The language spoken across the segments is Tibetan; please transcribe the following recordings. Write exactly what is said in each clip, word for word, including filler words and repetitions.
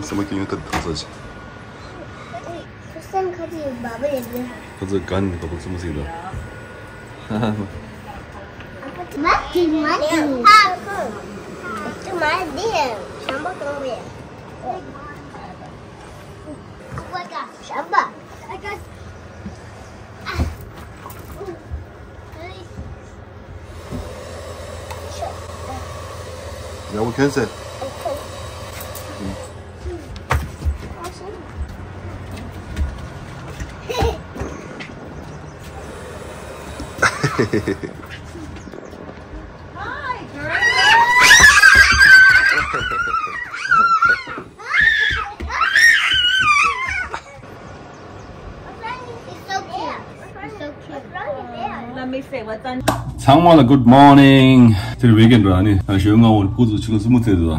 སེམས་པ་སྐྱོ་ཉུང་ཐབས་ཐག་ཚོད་ཅིག་སེམས་ཁ་ཅིག་བབ་པ་ཡོད་དེ། ཁ་ཚོད་ག་ནས་བབ་པ་ཙུམ་ཟིག་དང་། མ་དེ་མ་དེ་ཨ་ཁོ་དེ་མ་དེ་ཞམ་པ་གང་རེད། ཞམ་པ། ཡག་པོ་གྱོན་ཟེར། ཚང་མ་ལ་good morning. དེ་རིང་weekend ར་ནི། ཞོགས་སྔ་པོ་སྐུ་གཟུགས་ཕྱི་ལོགས་སྲིན་མོ་ཚེ་འདུག་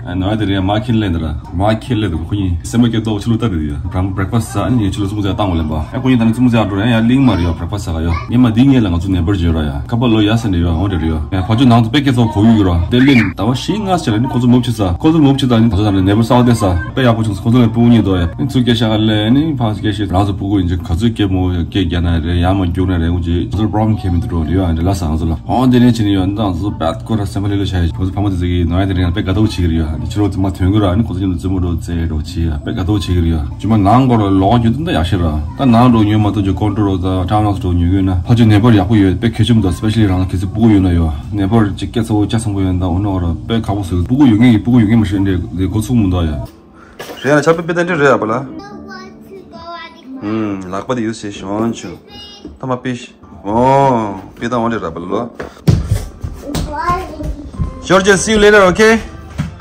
ཨ་ནི་དེ་རིང་མ་ཁྱེར་ལེ་འདི་ར། མ་ཁྱེར་ལེ་འདུག་ཁོ་གཉིས་སེམས་པ་སྐྱོ་ཏོག་ཕྱི་ལོགས་ལྟ་དེ་ཡ། བྲང་breakfast ཟ་ཨ་ནི་ཕྱི་ལོགས་སྲིན་མོ་ཚེ་བཏང་བ་ལེན་པ། ཨ་ཁོ་གཉིས་ད་ནི་སྲིན་མོ་ཚེ་ཨ་འགྲོ་ཡ་ཡ་གླིང་མ་རེད་ཡ། breakfast ཟ་ག་ཡ། ངས་མ་འདི་ངས་ལ་ང་ཚོ་neighbor ཅིག་ཡོད་ར་ཡ། ཁ་པར་ལོ་ཡ་ས་འདི་ཡ་འོ་འདྲ་རེད་ཡ། ངས་ཕ་ཆོས་ནང་དུ་དཔེ་སྐད་ཚོགས་གོ་གི་ཡོད་ར། དེ་ལེན་ཟླ་བ་བཞི་ལྔ་ཙམ་ལ་ནི་ཁོ་ཚོ་མུབ་བྱས་ས། ཁོ་ཚོ་མུབ་བྱས་ད་ནི་ད་ཚོ་ད་ནི་neighbor གསར་པ་བསྡད་ས། དཔེ་ཡག་པོ་བྱུང་སོང་། ཁོ་ཚོ་ལ་སྤུ་གུ་གཉིས་འདུག་ཡ། ཨ་ནི་ཚུར་སྐད་བཤད་ག་ལེ་ཨ་ནི་ཕར་སྐད་བཤད། ང་ཚོ་སྤུ་གུ་ཡིན་ཅིག་ག་ཚོད་སྐད་མོ་སྐད་རྒྱག་ན་རེད། ཡར་མར་རྒྱུག་ན་རེད། འོ་ཅི་ང་ཚོར་problem གང་ཡང་མི་འདུག་འགྲོ་ལེ་ཡ། འདི་ལ་ས་ང་ཚོ་ལ་འོ་འདི་ནས་ཕྱིན་ནས་ཡོད། ད་ང་ཚོ་bad good ར་སེམས་པ་ལྷོད་ལྷོད་བྱ་ཡ། ཁོ་ཚོ་ཕ་མ་དེ་ཚོ་གིས་ནང་ཡ་དེ་རིང་ཡང་དཔེ་དགའ་ཏོག་བྱེད་ཀྱི་རེད་ཡ། འདི་ཕྱི་ལོགས་དེ་མ་ཐོན་གི་ར། ཨ་ནི་ཁོ་ཚོ་མཉམ་དུ་རྩེད་མོ་འགྲོ་རྩེད་འགྲོ་བྱེད་ཡ། དཔེ་དགའ་ཏོག་བྱེད་ཀྱི་རེད་ཡ། ཇུ་མ་ནང་སྐོར་ལ་ལོག་རྒྱུ་དེ་འདྲ་ཡག་ཤོས་ར། ད་ནང་འགྲོ་ཉོས་མ་གཏོགས་ཇུ་ཀོན་ཀྲོལ་རོ་ད་ཊའུན་ཧའུ་སི་འགྲོ་ཉོ་གི་ཡོད་ན་ཕ་ཆོས་neighbor ཡག་པོ་ཡོད། དཔེ་གལ་ཆེན་པོ་འདུག especially རང་གི་ཚེ་སྤུ་གུ་ཡོད་ན་ཡོད། neighbor ཅིག་སྐད་ཚ་བོ་ལྕགས་ཚ་པོ་ཡོད་ན་ད་འོ་ན་འོ་ར་དཔེ་ཁག་པོ་བཟོས། སྤུ་གུ་ཡོད་མཁན་གྱིས་སྤུ་གུ་ཡོད་མཁན་མ་ཤེས་འདྲ་དེ་འགོ་ཚུགས་མི་འདུག་ཡ། རེད་ཡ། ཆར་པ་དཔེ་ད་འདྲ་རེད་ཡ་པ་ལ། ཨུམ། ལག་པ་དེ་ཡོད་སེ་ཞོན་ཆུ། ཐ་མ་པིཤ། ཨོ། དཔེ་ད་འོ་འདྲ་ར་པ་ལ། Georgia, see you later, okay?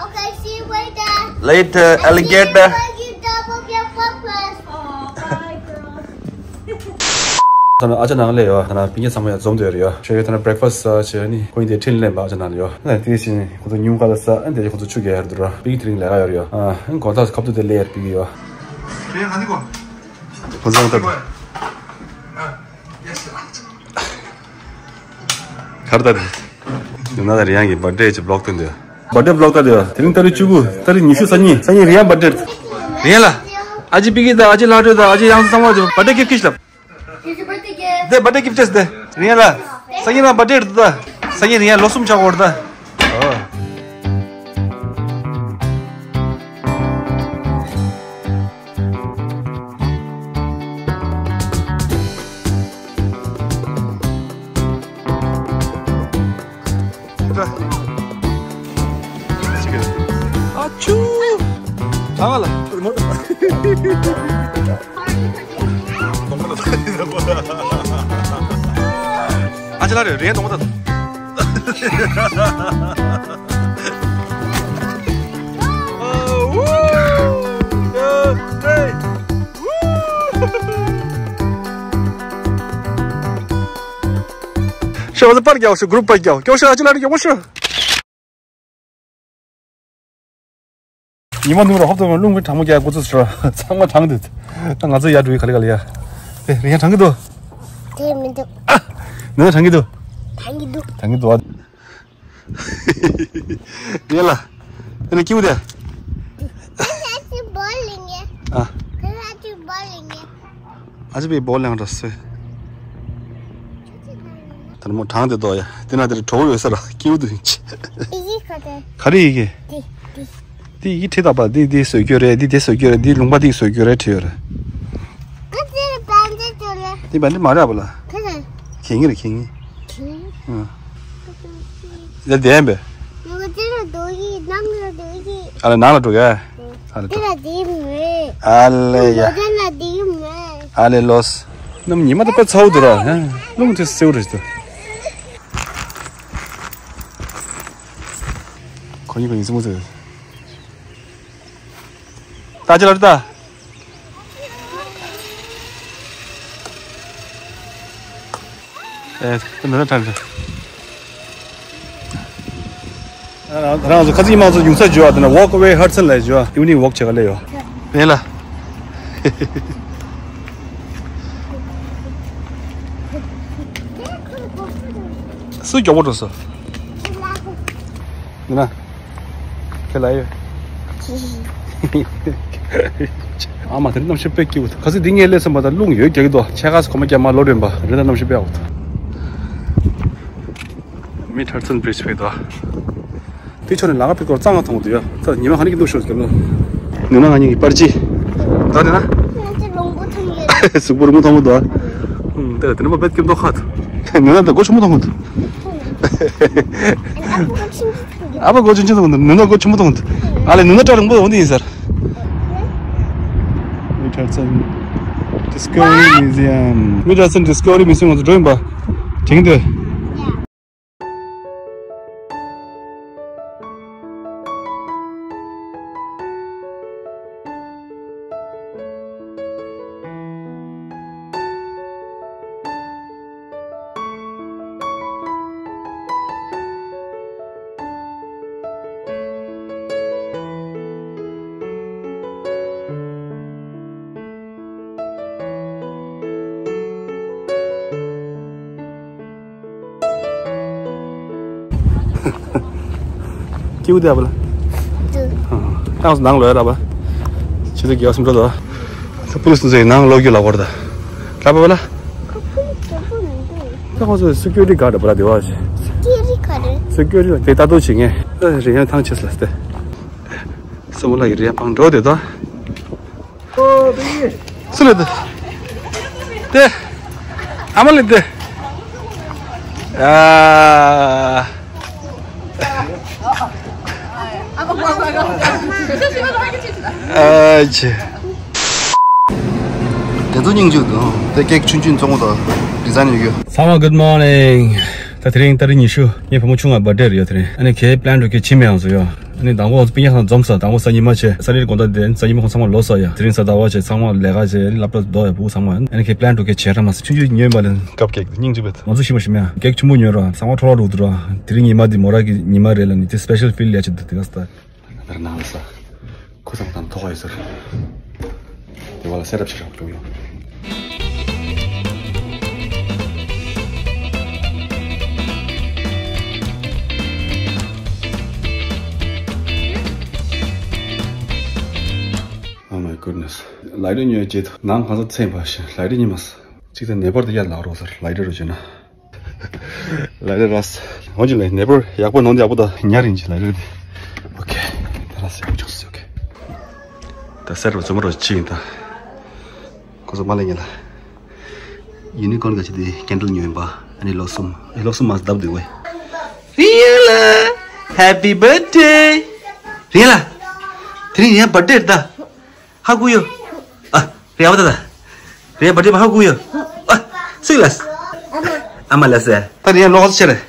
Okay, see you later. Later, alligator. I'll see you when you double your breakfast. Oh, bye, girl. ད་ནི་ཨ་ཅག་ནང་ལ་ཡོད། ད་ནི་སྤུན་ཀྱག་ཚང་མ་ཡང་འཛོམས་བསྡད་ཡོད་རེད་ཡ། ཞོགས་ཀས་ད་ནི་breakfast ཟ་བྱས་ནི་ཁོ་གཉིས་དེ་འཕྲིན་ལས་པ་ཨ་ཅག་ནང་ལ་ཡོད། ཨ་དེ་བཞིན་ཁོ་ཚོ་ཉུང་ཁ་ལ་ཟ། ཨ་དེ་ཁོ་ཚོ་ཆུ་རྐྱལ་ཡར་འདུག་ར། སྤུན་ཀྱག་དེ་རིང་ལས་ཀ་ཡོད་རེད་ཡ། ཨ་གོ་ཐག་ཁབ་ཏུ་དེ་ལས་ཡར་སྤུན་ཀྱག་ཡོད། རེད་ཨ་ནི་གོ། ཁོ་ཚོ་ད་གར་ལྟ་རེད། ཡང་ན་ད་རེ་ཡང་གི་birthday གི་vlog སྟོན་དེ། Birthday vlog ལྟ་དེ། དེ་རིང་ཏ་རིག་བཅུ་དགུ། ཏ་རིག་ཉི་ཤུ་རྩ་གཉིས། རྩ་གཉིས་རེ་ཡང་birthday རེད། རེད་ལ། ཨ་ཅེ་པི་ཀི་དང་ཨ་ཅེ་ལྷ་སྒྲོལ་དང་ཨ་ཅེ་ཡང་ཚང་མ་དེ་birthday gift ཁྱེར་ལབ། དེ་birthday gift ཅེས་དེ། རེད་ལ། རྩ་གཉིས་རང་birthday རེད་ད། རྩ་གཉིས་རེ་ཡང་ལོ་གསུམ་ཆགས་ཡོད་རེད་ད། ཨོ། ཨ་ཆུ། གང་ལ། ཨ་ཅེ་ལ་རེ་རེ་གཏོང་བ་ད། ཤོག་ཨ་ཅེ་པར་རྒྱག་ཤོག group པར་རྒྱག་ཤོག་ཨ་ཅེ་ལ་རེ་རྒྱག་ཤོག་ཉི་མ་ནུབ་ར་ཧོབ་ཏེ་རླུང་གི་གྲང་མོ་རྒྱག་འགོ་ཚུགས་ཤག་ཚང་མ་གྲང་འདུག་ད་ང་ཚོ་ཡར་འགྲོ་ཡི་ག་ལེ་ག་ལེ་ཡ། དེ་རེ་ཡང་གྲང་གི་འདུག་དེ་མི་འདུག་ཨ། ནི་གྲང་གི་འདུག་གྲང་གི་འདུག་གྲང་གི་འདུག་ཨ། ཡ་ལ། དེ་ནི་ཀིའུ་དེ། ཨ། ཨ་ཅེ་པའི་བོ་ལང་ར་སོས། ད་ནི་མོ་གྲང་དེ་དོ་ཡ། དེ་ན་དེར་གྲོགས་ཡོད་ས་ར་ཀིའུ་དུ་ཡིན་ཅི། ག་རེ་ཡི་གེ། དེ་ཡི་ཁྲི་ཐག་པ་དེ་དེ་སོས་རྒྱུ་རེད། དེ་དེ་སོས་རྒྱུ་རེད། དེ་ལུང་པ་དེ་སོས་རྒྱུ་རེད་བྲིས་ཡོད་རེད། དེ་བན་དེ་མ་རེད་པ་ལ། གན་གི་རེད་གན་གི། ཡ་དེ་ཡན་པས། ཨ་ལ་ནང་ལ་འགྲོ་ག་ཨ་ལེ་ཏོ། ཨ་ལེ་ཡ། ཨ་ལེ་ལོས། ནམ་ཉི་མ་ད་དཔེ་ཚ་བོ་འདུག་ར། རླུང་དེ་སེའུ་རེད་ད། ཁོ་གཉིས་ཁོ་གཉིས་སེམས་པོ་ཚོས། ད་ཅི་ལ་རེད་ད། ཨེ། ད་ནི་ད་ད། རང་ཚོ་ཁ་ཚིག་མང་ཚོ་ཉུང་ས་འཇུ་བ་དེ་ན་walk away Hudson ལ་འཇུ་བ། evening walk བྱེད་ག་ལེ་ཡོད། ཡིན་ལ། སུ་མགྱོགས་པོ་འགྲོ་སོ། ཡིན་ན། ཁྱེད་ལ་ཡོད། ཨ་མ་དེ་རྣམ་ཤེས་དཔེ་སྐྱིད་པོ། ཁ་སང་འདི་ངས་སླེབས་ཙམ་པ་དང་རླུང་ཡོད་རྒྱག་གི་འདུག་ཆེ་ཁ་སོ་ཁོ་མ་རྒྱ་མ་ལོ་རན་པ་རེད། ད་རྣམ་ཤེས་དཔེ་ཡག་པོ་འདུག་མི་ཐར་སན་བྷི་རིཇ་ཕེབས་འདུག་དེ་ཕྱོགས་ནས་ལམ་ཁ་ཕེབས་སྐོར་གཙང་མ་མཐོང་གི་འདུག་ཡ། ད་ཉི་མ་ག་ནས་ཀྱི་འདུག་ཤོག་སྐྱབས་ལོ། ནུ་ན་ང་གཉིས་ཀྱི་པར་ཅི། ད་དེ་ན། ང་ཚོ་རོང་པོ་མཐོང་གི་རེད། གཟུགས་པོ་རོང་པོ་མཐོང་གི་འདུག་ཨ། ཧུམ། ད་དེ་ན་མ་བེད་ཀྱི་མདོག་ཁ་ཐུ། ནུ་ན་ད་སྒོ་ཆུང་མོ་མཐོང་གི་འདུག་ཨ་ཕ་སྒོ་ཆུང་ཆུང་མཐོང་གི་འདུག་ནུ་ན་སྒོ་ཆུང་མོ་མཐོང་གི་འདུག་ཨ་ལས་ནུ་ན་སྐྲ་རིང་པོ་འོང་དེ་ཡིན་ཟེར། མི་ཐར་སན་ཌིས་ཁ་བ་རི་མིའུ་ཛི་ཡམ། མི་ཐར་སན་ཌིས་ཁ་བ་རི་མིའུ་ཛི་ཡམ་ང་ཚོ་འགྲོ་ཡིན་པ། དྲན་གྱི་འདུག་སྐྱིད་པོ་འདུག་ཨ་པ་ལགས། ཨ། ད་ནང་ལོག་ཡ་ར་པ། ཆུ་ཚོད་བརྒྱད་པ་སུམ་ཅུ་འགྲོ་འདུག་ཨ། ད་པུ་ལི་སི་ཚོས་ནང་ལོག་རྒྱུ་ལབ་ཀྱི་ཡོད་རེད་ད། ར་པ་པ་ལགས། ཁོ་ཕུ་ལི་སི་འགྲོ་དགོས་མི་འདུག་ད་ཁོང་ཚོས་སི་ཀུ་རི་ཊི་གྷར་ཌི་པ་ར་དེ་བ་ཞིག་སི་ཀུ་རི་ཊི་གྷར་ཌི། སི་ཀུ་རི་ཊི་དེ་ལྟ་རྟོག་བྱེད་མཁན། ད་རི་ཡན་ཐང་ཆད་སོང་སྟེ། སྲས་མོ་ལགས་ཀྱི་རི་ཡན་སྤང་འགྲོ་དེ་ད། སུ་ལ་དེ། དེ། ཨ་མ་ལ་དེ། ཨ། ཨ་ཅེ། དེ་ཚོ་སྙིང་རྗེ་འདུག་དེ་ཀེག་ཆུང་ཆུང་བཙོང་གོ་ད་ཌི་ཛའིན་ཡོད་རྒྱུ། ཚང་མ་གུཌ་མོར་ནིང་། ད་དེ་རིང་ཏ་རིག་ཉི་ཤུ་ངའི་བུ་མོ་ཆུང་ང་བར་ཌེ་རེད་ཡོད་དེ་རིང་། ཨ་ནི་ཁའི་པི་ལན་འགྲོ་གི་ཕྱི་མི་ཡང་བཟོ་ཡོད། ཨ་ནི་དང་པོ་སྤུན་ཀྱག་ཚང་འཛོམས་ས། དང་པོ་གཟའ་ཉི་མ་བྱས་ས་རིར་དགོང་དག་དེ་གཟའ་ཉི་མ་ཁོང་ཚང་མ་ལོག་ས་ཡ། དེ་རིང་གཟའ་ཟླ་བ་བྱས་ཚང་མ་ལས་ཀ་བྱས། ཨ་ནི་སློབ་གྲྭ་རྫོགས་ཡ། བུ་ཚང་མ་ཨ་ནི་ཁའི་པི་ལན་འགྲོ་གི་བྱས་ར་མ་ཟེར་ཆུང་ཆུང་ཉོས་པ་ལ་སྐབས་ཀྱི་སྙིང་རྗེ་བས། ང་ཚོ་ཤི་མ་ཤི་མ་ཡ་ཀེག་ཆུང་མོ་ཉོས་ར། དེ་རིང་ཉི་མ་འདི་མོ་ར་གི་ཉི་མ་རེད་ལ་ནི་དེ་སི་པེ་ཤལ་ཕིལ་ཡ་ཆེད་དུ་དེ་ག་ས། ད་ནང་ལ་ས། ཁོ་ཚང་དང་ཐོག་ཡོད་ཟེར། དེ་བ་ལ་སེ་རབ་ཆེ་རབ་བྱུང་ཡོད། Oh my goodness. ལའི་ཊར་ཉོས་རྗེས་ནང་གང་ས་ཚན་པ་ཞིག་ལའི་ཊར་ཉི་མ་ས། གཅིག་ད་ནེ་པར་དུ་ཡར་ལག་རོགས་ཟེར། ལའི་ཊར་རུ་བྱོས་ན། ལའི་ཊར་ར་ས། འོན་ཀྱང་ལའི་ནེ་པར་ཡག་པོ་ནང་དུ་ཡག་པོ་ད་ཉར་ཡིན་གྱི་ལའི་ཊར་དེ། ཨོ་ཁེ། ད་ར་ས་ཡག་པོ་བྱུང་སོང་། ཨོ་ཁེ། ད་སེ་རབ་བཙུན་མོ་རོ་ཅི་ཡིན་ད། ཁོ་ཚོ་མ་ལེན་ཉེ་ལ། ཡུ་ནི་ཀོན་ག་ཅི་དེ་ཀེན་ཌལ་ཉོས་ཡིན་པ། ཨ་ནི་ལོ་གསུམ། ཨེ་ལོ་གསུམ་མ་བརྡབ་འདུག་བས། རི་ཡ་ལ། Happy birthday། རི་ཡ་ལ། དེ་རིང་ཡང་བར་ཌེ་རེད་ད། ཧ་གོ་ཡོད། ཨ། རི་ཡ་བ་ད་ད། རི་ཡ་བར་ཌེ་མ་ཧ་གོ་ཡོད། ཨ། སུ་ལ། ཨ་མ་ལ་ཟེར། ད་རི་ཡ་ལོ་ག་ཚོད་ཆེ་རེད།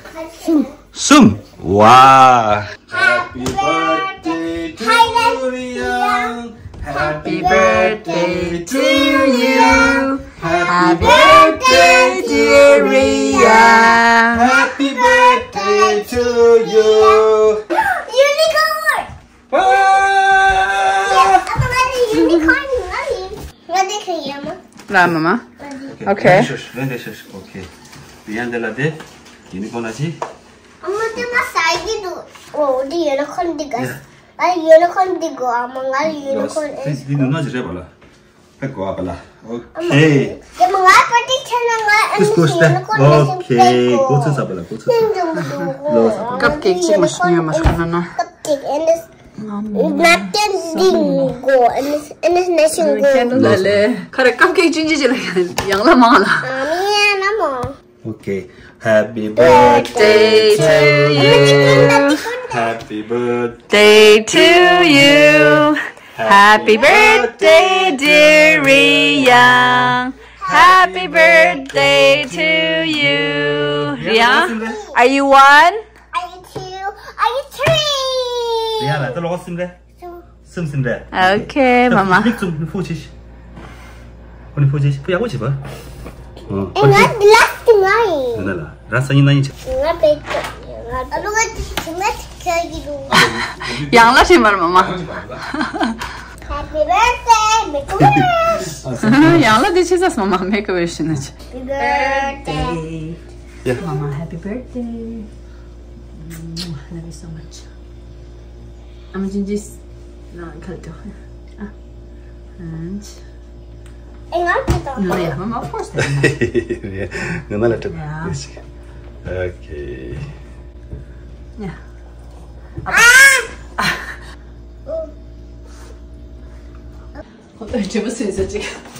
གསུམ། ཝ། Happy birthday to Riyang. Happy birthday to you. Happy birthday, dear Riyang. Happy birthday to you. Unicorn. ཝ། Unicorn. ང་འདི་ཁ་ཡ་མ། ལ་མ་མ། ང་འདི། ཨོ་ཁེ། ལན་དེ་ཤོ་ཤོ། ཨོ་ཁེ། རི་ཡང་འདི་ལ་དེ། ཡུ་ནི་ཀོན་ལ་ཅི། ཨ་མ་དེ་མ་ས་ཡི་འདུག་ཨོ་འདི་ཡུ་ནི་ཀོན་འདི་དགའ། ཡ། ང་ཡུ་ནི་ཀོན་འདི་དགོས། ཨ་མ་ང་ཡུ་ནི་ཀོན་ཨེ། འདི་ནུ་ན་ཅི་རེད་པ་ལ། ཧེ་གོ་ཨ་པ་ལ། ཨོ་ཁེ། དེ་མ་ང་པར་ཊི་ཆེ་ན་ང་ཨ་མ་ཡུ་ནི་ཀོན་ཨོ་ཁེ། ནི་ཤིང་གོ་ཚོད་ས་པ་ལ་གོ་ཚོད་ས། ལོ་ས་པ། ཀབ་ཀེག་ཅིག་མ་ཤི་ཉོས་མ་ཤི་ན་ན། ཀབ་ཀེག་ཨེ་འདི། ནག་ཀེག་འདི་གོ། ཨེ་འདི་ཨེ་འདི་ནེ་ཤིང་གོ། ལ་ལེ། ཁ་རེ་ཀབ་ཀེག་ཅུང་ཅིག་ཅིག་ལ་ཡང་ལ་མང་ལ། ཨ་མི་ཡ་ན་མོ། Okay. Happy birthday to you. Happy birthday to you. Happy birthday, dear Riyang. Happy birthday to you. Riyang, are you one? Are you two? Are you three? རི་ཡང་ལ་ད་ལོ་ག་སུམ་རེད། སུམ་སུམ་རེད། ཨོ་ཁེ། མ་མ། མིག་བཙུམ། ཧྥུ་ཆེ་ཤི། ཧྥུ་ནི་ཧྥུ་ཆེ་ཤི། ཧྥུ་ཡག་པོ་བྱེད་པ། ཨོ། ཨེ་ང་ལ་སི་ང་ཡིན། ང་ལ་རང་སང་ཉིན་ན་ཡིན་ཆ། ང་པེ་ཏོ། ང་ལ་ང་ཅི་ང་ཅི་ཁྱེར་གྱི་འདུག་ཡང་ལ་ཧྲི་མར་མ་མ། Happy birthday, make a wish. ཡང་ལ་དེ་ཆི་ཟ་མ་མ་make a wish ནི་ཆི། Happy birthday. Yeah. Mama, happy birthday. Love you so much. I'm a Jinjis. No, I can't do it. Ah. And Eh, no, yeah, I'm of course. Then. Yeah, no, no, let it. Yeah. Okay. Yeah.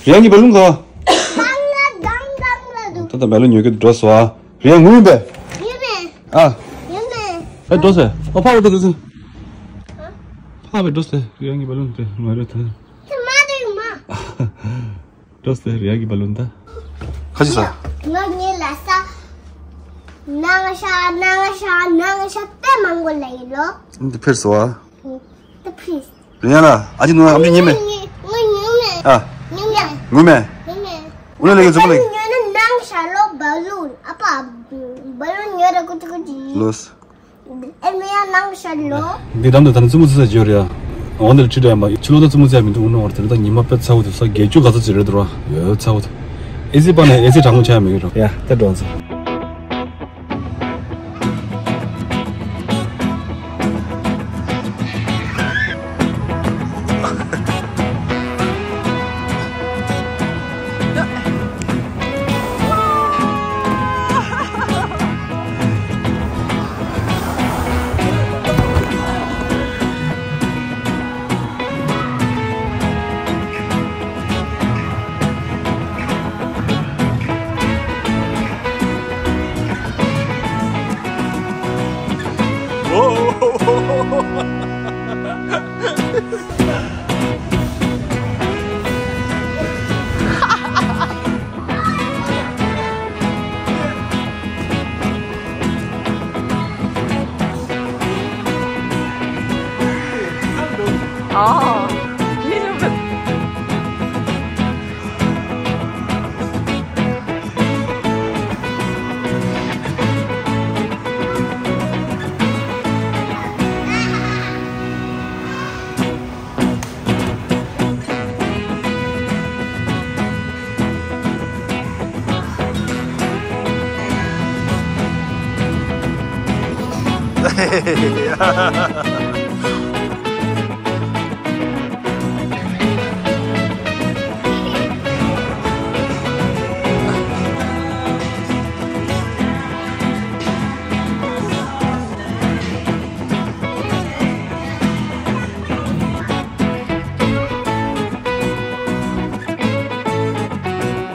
རང་གི་བ་ལུང་ག་ད་ལྟ་བ་ལུང་ཉོ་གི་འགྲོ་སོང་ཨ། རེད་ཡ། ངུས་པས། ཡིན་མེད། ཨ། ཡིན་མེད། ཨ། འགྲོ་ཟེར། ཨོ། ཕ་བས་འགྲོ་ཟེར། ཕ་བས་འགྲོ་ཟེར། རེད་ཡ། ངའི་བ་ལུང་དེ་ང་རེད་ད། དེ་མ་རེད་མ། འགྲོ་ཟེར། རེད་ཡ། ངའི་བ་ལུང་ད། ཁ་ཅིག་ཟ། ང་ངའི་ལ་ས། ནང་ཤ་ནང་ཤ་ནང་ཤ་དཔེ་མང་པོ་ལ་ཡིན་ལོ། འདི་ཕེར་སོང་ཨ། དེ་ཕེར། རེད་ཡ་ལ། ཨ་ཅེ་ནུ་ཨ་མ་ཅེ་ཉན་མེད། ངུ་ངུ་མེད། ཨ། ངུ་མེད། ངུ་མེད། ངུ་མེད། ཨུ་ལེ་ལེ་གི་ཙུམ་ལེ། ཉོས་ན་ནང་ཤ་ལོ་བ་ལུང་ཨ་ཕ། བ་ལུང་ཉོས་ར་ཀུ་ཅི་ཀུ་ཅི། ལོས། ཨེ་མེ་ཡ་ནང་ཤ་ལོ། འདི་འགྲམ་དུ་ད་ནི་ཙུམ་ཙི་ས་འཇོར་ཡ། འོ་འདིར་ཁྲིད་འགྲོ་ཡ་མ་ཕྱི་ལོགས་ད་ཙུམ་ཙི་ཡ་མི་འདུག་འུ་ནོ་བར་དེར་ད་ཉི་མ་དཔེ་ཚ་བོ་དེ་ས་བརྒྱད་ཅུ་ག་ཚོད་ཅིག་རེད་འདུག་ར། ཡོད་ཚ་བོ་དེ། ཨེ་སི་པ་ན་ཨེ་སི་གྲང་མོ་ཆགས་མི་འདུག་ར། ཡ་ད་འགྲོ་ཚེ། Oh, little bit.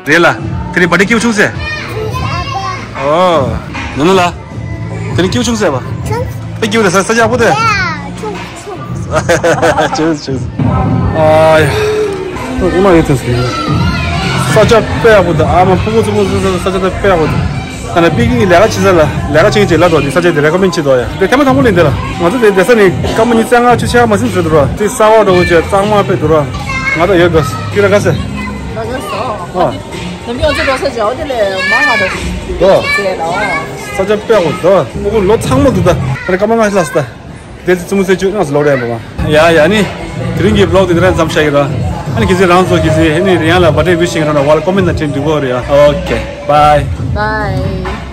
རེད་ལ། དེ་རིང་བར་ཐི་ཌེ་སྐྱིད་པོ་བྱུང་ཟེར། ཨོ། ནུ་ནུ་ལ། དེ་རིང་སྐྱིད་པོ་བྱུང་ཟེར་བ། བྱུང་། དཔེ་སྐྱིད་པོ་རེད་ས་ས་ཆ་ཡག་པོ་དེ། ཡ། བྱུང་བྱུང་། བྱུང་བྱུང་། ཨ་ཡ། ཨོ་མ་ཡོད་ཐུབ་ཟེར། ས་ཆ་དཔེ་ཡག་པོ་དེ། ཨ་མ་ཕྲུ་གུ་ཚོ་ཚོ་ས་ཆ་དེ་དཔེ་ཡག་པོ་དེ། ད་ནི་པི་ཀི་ནིག་ལས་ཀ་བྱེད་ས་ལ་ལས་ཀ་བྱེད་མཁན་ཅིག་ལབ་འགྲོ། འདི་ས་ཆ་འདི་རེ་ཀོ་མེན་ཌི་བྱེད་འདུག་ཡ། འདི་ཐེངས་མ་དང་པོ་ལ་འདི་ལ་ང་ཚོ་འདི་བསྡད་ས་ནི་སྐར་མ་ཉི་ཤུ་རྩ་ལྔ་བཅུ་ཕྱེད་ཀ་མ་ཟིན་ཟེར་འདུག་ར། དེ་གསར་པ་འདྲ་བོ་བྱས་གཙང་མ་དཔེ་འདུག་ར། ང་ད་ཡོད་དགོས་ཀི་ར་ག་ཟེ། ཨ། ནམ་རྒྱུན་ང་ཚོ་འགྲོ་ས་འཇའ་འོ་དེ་ལས་མང་ང་འདུག་ཟེར་ལ། ས་ཆ་དཔེ་འོ་འདུག་ཨོ་ལོ་ཚང་མ་འདུག་ད་རེ་སྐར་མ་ལྔ་ལྷག་ཟེར་ད། དེ་ཙི་ཙི་མོ་ཚེ་བཅུ་ནང་སུ་ལོག་རེད་འདུག་ཡ་ཡ་ནི། དེ་རིང་གི་བི་ལོག་དེ་འདི་རང་མཚམས་བཞག་གི་ར། ཨ་ནི་གི་ཟི་རང་ཚོ་གི་ཟི་ཨ་ནི་རི་ཡང་ལ་བར་ཐི་ཌེ་ཝི་ཤིང་རང་ལ་ཝལ་ཀོ་མེན་ཊི་ན་ཊིམ་འདུག་གོ་རེད་ཡ། ཨོ་ཁེ། བྷའི། བྷའི།